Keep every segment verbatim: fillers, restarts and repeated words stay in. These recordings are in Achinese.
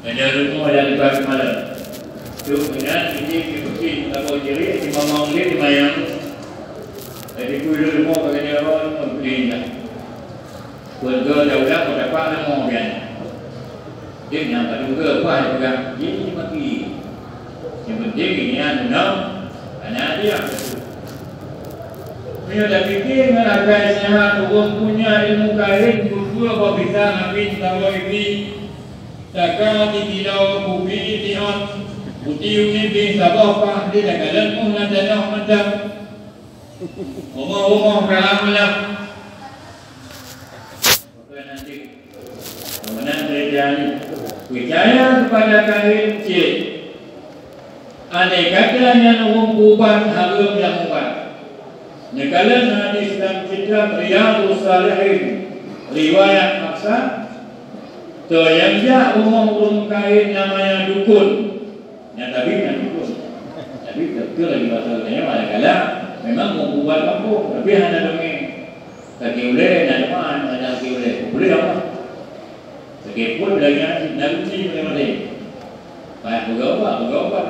Ada rumoh lam leubeh malam. Tu keunan ini dipeugah saboh jeuet, dimamong lé, dimayang. Jadi pui rumoh bagi dia orang membeli dah. Keluarga daulat mendapat nama biasa. Dia nyang tak duga apa yang pegang. Jadi mati. Yang penting ini anu nam, anak dia. Meunyoe tapike ngon akai sehat, ureueng punya ilmu kain, beudua bak bisa ngambi saboh ibi, saka di kilo, kubi di ot, puti uni bih saboh pah di dagalon muh na tanoh mantong. Rumoh-rumoh ka lam-lam. Meunan gereja nyoe peucaya keupada kain cit. Andai kata nyan ureueng peuubat hareuem nyang ubat. Neukalon hadis lam kitab Riyadhus Shalihin, riwayat Hafsah, soe nyang jak rumoh ureueng kain namanya dukun. Nyang tabib nyan dukun. Tabib doktor lagi bahasa geutanyoe, kadang-kadang memang ureueng peuubat kampung, tapi hana dongeng. Sakét ulèe, na teuma, na sakét ulèe. Ulèe apa? Sakét pruet, ulèe nyan, na ruti, ulèe maté. Payah peugah ubat, peugah ubat.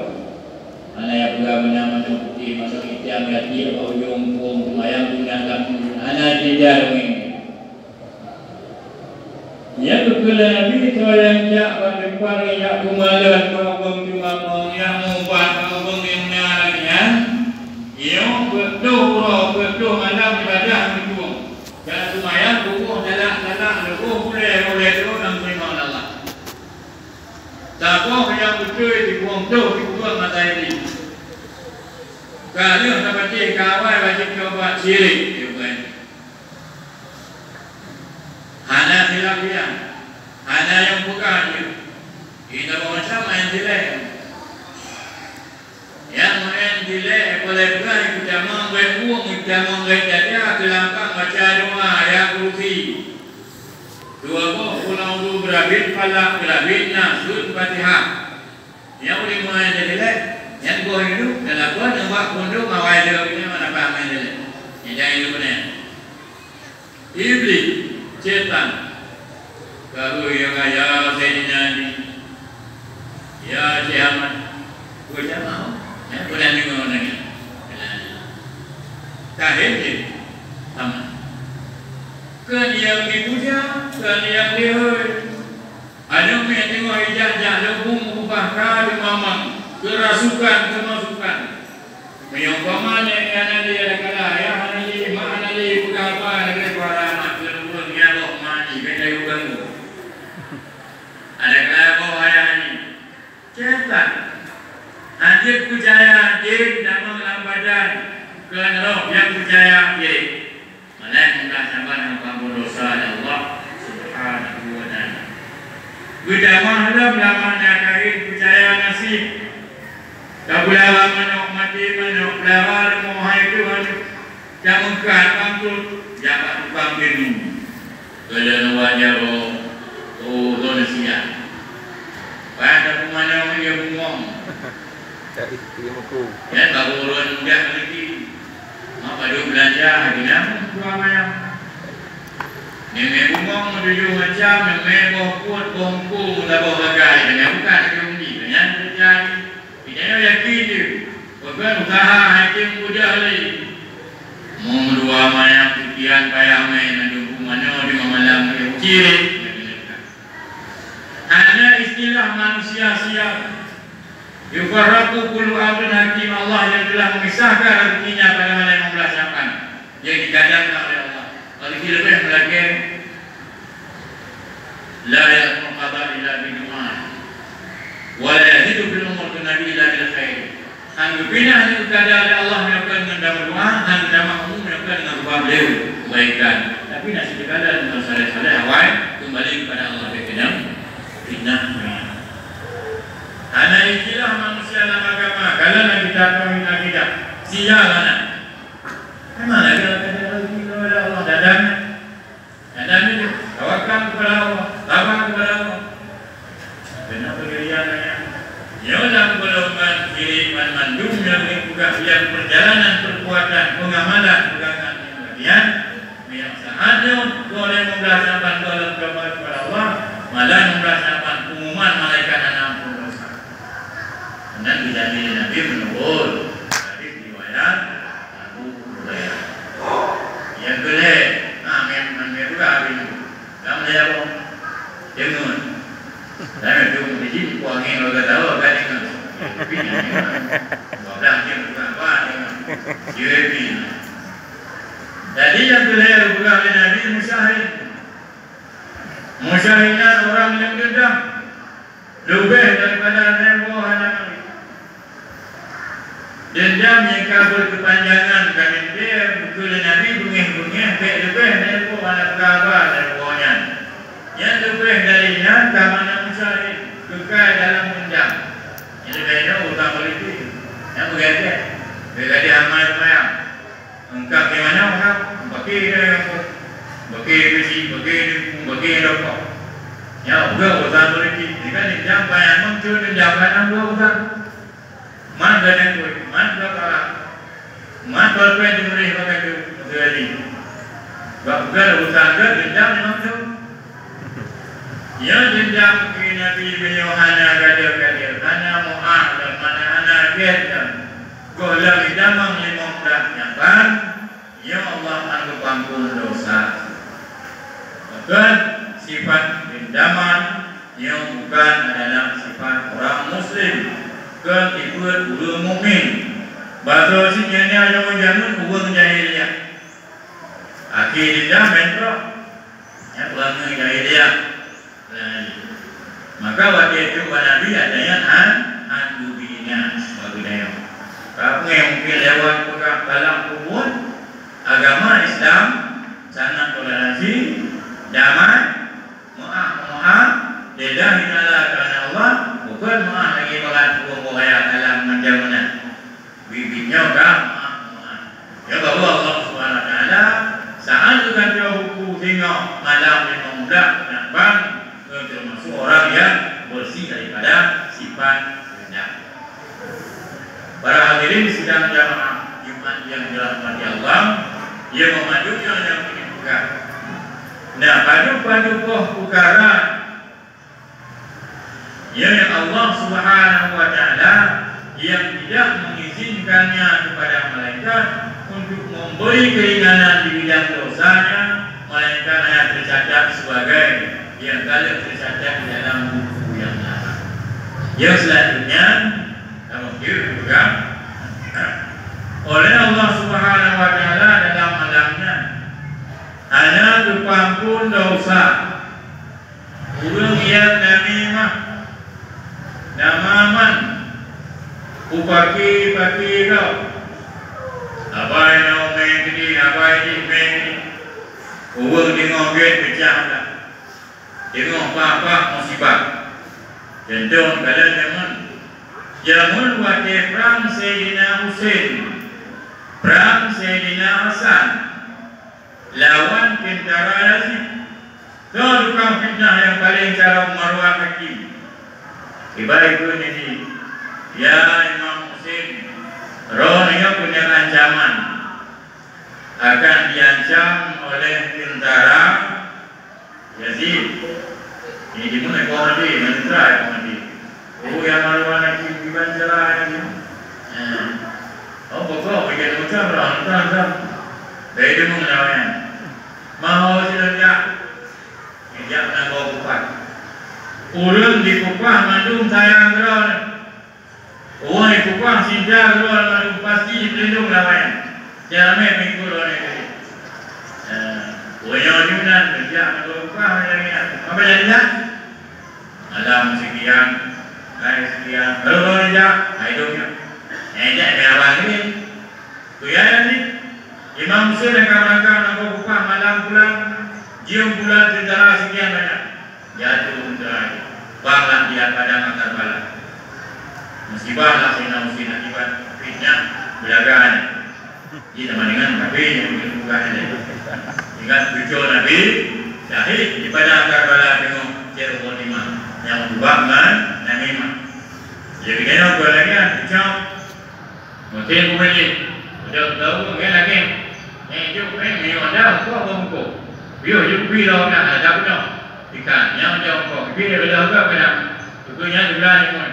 Hana payah peugah meunan, mantong putéh, mantong itam, gaki, bak ujong, pung, seumayang, sunat, lam, hana jeuet dongeng. Nyan geukheun lé Nabi, soe nyang jak bak teumpat nyang jak peumalon, bak ureueng teuh mamong, nyang mubat, bak ureueng nyang na lagèe nyan, nyoe peuet ploh uroe, peuet ploh malam ibadah meutueng. Dan seumayang pukon salak-salak, leuboh bulèe-bulèe droe lam teurimong lé Allah. Saboh nyang beutôi dibuang droe di kubueng masa ini. Ka lheueh tapatéh ka awai wajéb taubat, syirik, ya bukan? Hana khilaf dia. Hana nyang peugah jeuet. Kita macam main dilek. Nyang main dilek, boleh peugah, kita mau gaya buang, kita mau gaya dada, ke langkah baca doa, ya kursi. Dua boh, Qul a'udzu birabbil falaq, birabbin nas, Suratul Fatihah. Nyang ulèe meu'en jadi lé, nyang boh hidup, dalam pun, nyang bak pundong, awai dia punya mana paham jadi lé. Nyang jangan hidup punya. Iblis, setan. Baru yang kaya Sayyidina Ali. Ya, Syekh Ahmad. Gua jamaah. Ya, gua dah dengar orang ni. Kahim je. Sama. Kan yang dipuja, kan yang dihoi. Aneuk miet teungoh ijak-jak leumbung ubah ka teumamang, keurasukan, keumasukan. Meunyoe umpama nyan hana lé, adakala ayah hana lé, mak hana lé, peugah haba lagèe para mak keu leumbung nyan, "Boh mak jih, bèk laju ganggu." Adakala boh ayah nyan. Setan. Hanjeuet peucaya jén tamong lam badan, keu roh nyang peucaya jén. Malaikat saban hamba berdosa, ya Allah Subhanahu wa Ta'ala. Geutamah lom lam makna kain peucaya nasib. Tapeulara manok, maté manok, peulara rumoh hai Tuhan. Tameungkat bangkrut, jak bak tukang tenu. Keuleuen wajar roh, oh, lôn siap. Ban tapeumanoe meunyoe bungong. Cari tiga muku. Nyan baru ulôn mudah rezeki. Mak padum beulanja, geunyam dua mayam. Neumè bungong meutujoh macam, neumè boh peuet, boh meuku, meusaboh bagai, neumè bukan lagèe umi, nyan teujadi. Geutanyoe yakin jeuet, pakon usaha hai tem mudah lé. Meudua mayam sukian payah mè, mandum peumanö di malam lé ucit. Hanya istilah manusia siap. Yufarraqu kullu amrin hakim, Allah yang telah memisahkan rezekinya pada malam lima belas Syaban. Yang digadarkan oleh Allah. Rezeki leubeh meulakèe, la ya'muru qada illa bil iman. Wa la yazidu fil umur, kheun Nabi, illa bil khair. Han geupinah nyang geukeureuja lé Allah meunyoe kon ngon tameudoa, han geutamah umu meunyoe kon ngon reubah beuleue keubaikan. Tapi na siteukala deungon saleh-saleh awai keumbali keupada Allah, bèk keunong fitnah. Hana istilah manusia lam agama, kalau na kita kawin akidah, sial hana. Memang lagèe kata Allah, dalam Kadang itu, tawakal kepada Allah, tabah kepada Allah. Kena peudeulian nyan. Nyoe lam golongan syirik ban mandum nyang dipeugah, nyang peurjalanan peurbuatan, peungamalan, peugangan nyang bagian, nyang saat nyoe, goh lhèe belas Syaban goh lom taubat kepada Allah, Malam enam belas Syaban, pengumuman malaikat hana ampôn dosa. Meunan geujadi lé Nabi meunurot hadis riwayat Abu Hurairah. Nyang keulhèe, nah, meunan, meunan peugah Nabi. Lam lé abang. Deungon. Lam itu mesti kuangin warga tahu kan deungon. Tapi nyan deungon. Dua belas jam juga apa deungon. U A P. Jadi nyang keulhèe geupeugah lé Nabi musyahid. Musyahid nyan ureueng nyang deundam. Leubeh daripada lhèe boh hana marit. Deundam nyang ka beukeupanjangan ka teuntèe, bukon lé Nabi beungèh-beungèh bèk leubeh lhèe boh hana peugah haba lhèe boh nyan. Nyang leubeh dari nyan ka mangat musyahid keukai dalam deundam. Nyang leubeh nyoe utang politik. Nyang beugèt-gèt. Beugèt amal seumayang. Eungkab di manoe ka, bagi dia yang pun. Bagi bisi, bagi deungon, bagi rokok. Ya, uga urusan politik. Ini kan deundam banyak muncul, deundam banyak dua urusan. Man gadang kulit, man gapara. Man pulpen dimulih pakai tu, betul tadi. Bak uga urusan ke deundam memang tu. Ya, deundam keu Nabi meunyoe hana gadôh-gadôh, hana meu'ah dan hana, hana gèt dan gohlom idamang limong blah nyapan, ya Allah akan geupeuampôn dosa. Maka sifat dendaman nyoe bukan adalah sifat orang muslim, kon sifat ureueng mukmin. Bahasa sinoe nyan jameun ureueng jahiliyah. Akhé dendam, bentrok. Nyan peurangui jahiliyah. Nah, maka watèe trok bak Nabi, ada nyang han, han geubinéh bak geutanyoe. Ka peungéh mungkin lewat peugah kalam peubuet, agama Islam sangat toleransi, damai, meu'ah-meu'ah, lillahi ta'ala, karena Allah, bukon meu'ah lagèe barat ureueng buhaya kalam macam meunan. Biet-biet nyoe ka meu'ah-meu'ah. Ya, bahwa Allah Subhanahu wa Taala saat geugantoe buku singoh malam limong blah nyan ban, termasuk orang yang bersih daripada sifat dendam. Para hadirin sidang jamaah Jumat yang dirahmati Allah, ya, meumadu nyoe nyang keuneuk peugah. Nah, padub-padub boh peukara Nyan Allah Subhanahu wa Taala yang tidak mengizinkannya kepada malaikat untuk memberi keringanan di bidang dosanya, melainkan hanya tercatat sebagai yang kalau tercatat di dalam buku yang lama. Yang selanjutnya, kamu kira juga oleh Allah Subhanahu wa Taala dalam alamnya hanya geupeuampôn dosa ureuëng nyang namimah, namaman, upaki-paki gob. Abai na umé keudeh, abai jih umé keudeh. Ureuëng deungoe gét peucah blah. Deungoe paih-paih musibah. Contoh, kalon jameun. Jameun watée prang Saidina Husein, prang Saidina Hasan lawan teuntara Yazid. Soe tukang fitnah nyang paleng carông, Marwan Hakim. Ibai kheun jih, "Ya Imam Husein, droeneuh nyoe keuneuk ancaman akan diancam oleh teuntara Yazid." Ini di mana kau mati, mana teuntara kau mati. Oh, ya Marwan Hakim, di mana cara ini? Ya. Oh, pokok bagian ucap lah, entah, entah. Dari dulu lawan. Mau sila jak. Ijak meunan gob kupah. Ureuëng dikupah mandum sayang droeneuh. Ureuëng dikupah cinta droeneuh mandum pasti jipeulindong lawan. Jangan meuikot droeneuh tadi. Eh, ureuëng nyoe di meunan, ijak meunan gob kupah, macam ni. Apa jadi dah? Malam sekian, hari sekian, baru-baru ijak, hai dong nyoe. Nyang ijak, nyang abang ni. Kuyai nyan, Imam Husein akan meurangkang lam gob kupah malam bulan, jeuem bulan teuntara sekian banyak. Jatuh teuntara itu. Bang lah di padang Karbala. Musibah lah Saidina Husein akibat fitnah beulaga nyan. Jadi sama dengan kafé nyang bukan nyan. Ingat cucu Nabi syahid di padang Karbala teungoh cek umur lima. Nyang ubak ngon namimah. Jadi kena buat lagi kan, cucu. Mungkin boleh. Udah tahu kan lagi. Yang hidup kan, yang ada, apa, apa, apa. Biar hidup, biar orang ada, ada guna. Ikan, yang ada, apa. Tapi dia kata, "Apa, apa nak? Buku nyan sebelah ni pun.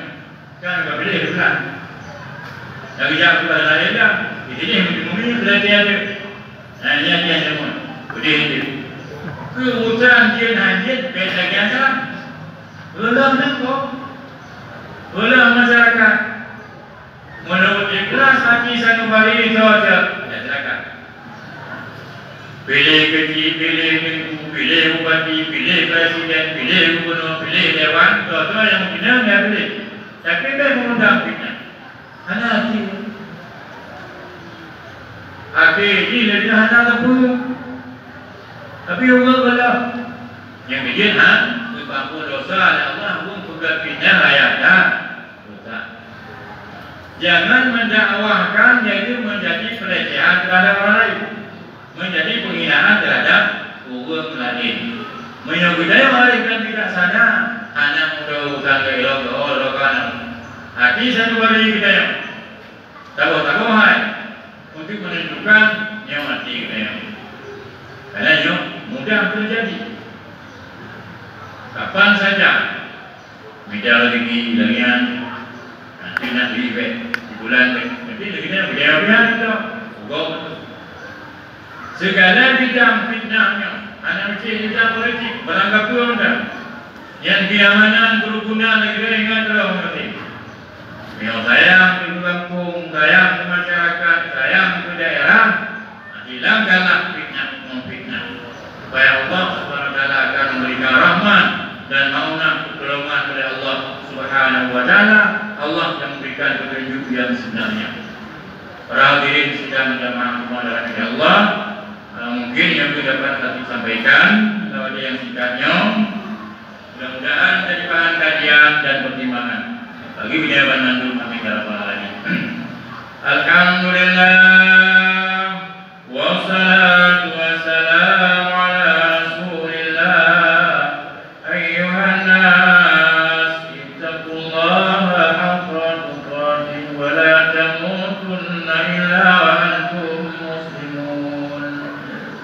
Kan, apa boleh sebelah?" Lagi jauh sebelah lain dah. Di sini mungkin, mungkin sebelah dia ada. Nah, ini ada pun. Boleh dia. Keurusan jin hana jin, beda lagi asal. Tolong nangkok. Tolong masyarakat. Meunurot ikhlas hati sanubari, cocok, ya silakan. Piléh keuchik, piléh teungku, piléh bupati, piléh presiden, piléh gubunur, piléh dewan, cocok nyang meukeunong ya piléh. Tapi bèk mengundang fitnah. Hana hati. Akhé jih lé hana teupeu. Tapi ureueng galak. Nyang keujeuet han, geupampun dosa lé Allah, ureueng peugah fitnah ayah dah. Dosa. Jangan mendakwahkan, yaitu menjadi pelecehan terhadap orang lain, menjadi penghinaan terhadap ureueng lain. Meunyoe geutanyoe arif dan bijaksana, hana mudah urusan keu ilok keu oh, lok keu aneuk. Hati sanubari geutanyoe. Taboh-taboh hai untuk menunjukkan nyoe hati geutanyoe. Karena nyoe mudah terjadi. Kapan saja Media rezeki lagèe nyan, nanti nak ribet di bulan ni. Nanti lagèe nyan, media-media tu. Ugok betul. Segala bidang fitnah nyoe, hana meusti bidang politik, barang gapeue pun dah. Nyan keamanan, kerukunan, lagèe ingat terus nanti. Meunyoe sayang keu kampung, sayang keu masyarakat, sayang keu daerah, hilangkanlah fitnah memfitnah. Supaya Allah Subhanahu wa Taala akan memberikan rahmat dan maunah, pertolongan oleh Allah Subhanahu wa Taala. Allah akan memberikan petunjuk yang sebenarnya. Para hadirin sidang jamaah semua dirahmati Allah, eh, mungkin yang dapat saya sampaikan, kalau ada yang singkatnya, mudah-mudahan jadi bahan kajian dan pertimbangan bagi beliau banmandum, amin ya rabbal alamin. Alhamdulillah, wassalatu wassalamu ala Rasulillah. Ayyuhan nas, ittaqullaha haqqa tuqatih wa la tamutunna illa wa antum muslimun.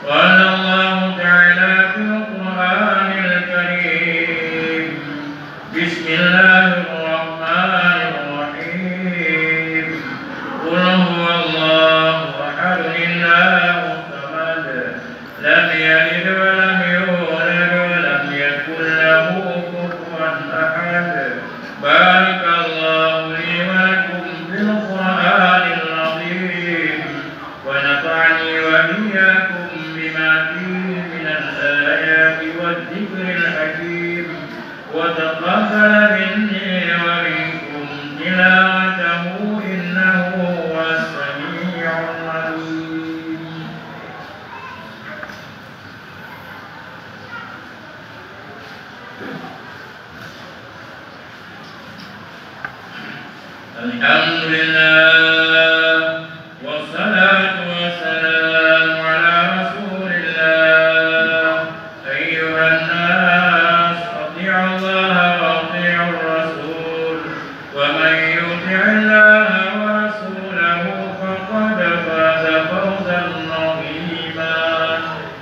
قال الله تعالى في القرآن الكريم: بسم الله الرحمن الرحيم. قل هو الله أحد، الله الصمد، لم يلد ولم يولد ولم يكن له كفوا أحد. بارك الله لي ولكم في القرآن العظيم. ونفعني وإياكم بما فيه من الآيات والذكر الحكيم، وتقبل مني ومنكم تلاوته إنه هو السميع العليم. الحمد لله، والصلاة والسلام على رسول الله. أيها الناس، أطيعوا الله وأطيعوا الرسول، ومن يطع الله ورسوله فقد فاز فوزا عظيما.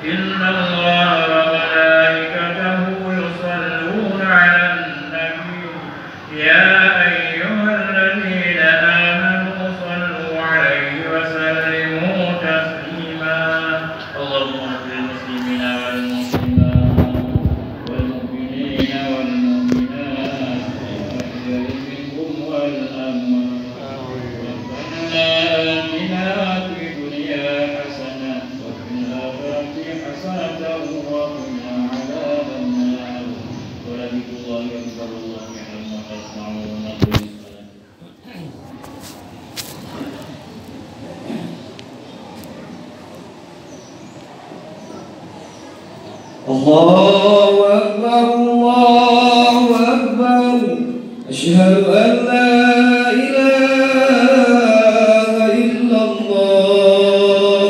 إن الله وملائكته يصلون على النبي، يا أيها الذين آمنوا صلوا عليه وسلموا تسليما. اللهم اغفر للمسلمين والمسلمات والمؤمنين والمؤمنات الأحياء منهم والأموات. ربنا آتنا في الدنيا حسنة وفي الآخرة حسنة وقنا عذاب النار. ولذكر الله أكبر. الله يعلم ما تصنعون. الله أكبر، الله أكبر. أشهد أن لا إله إلا الله.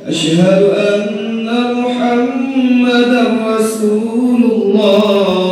أشهد أن محمدا رسول الله.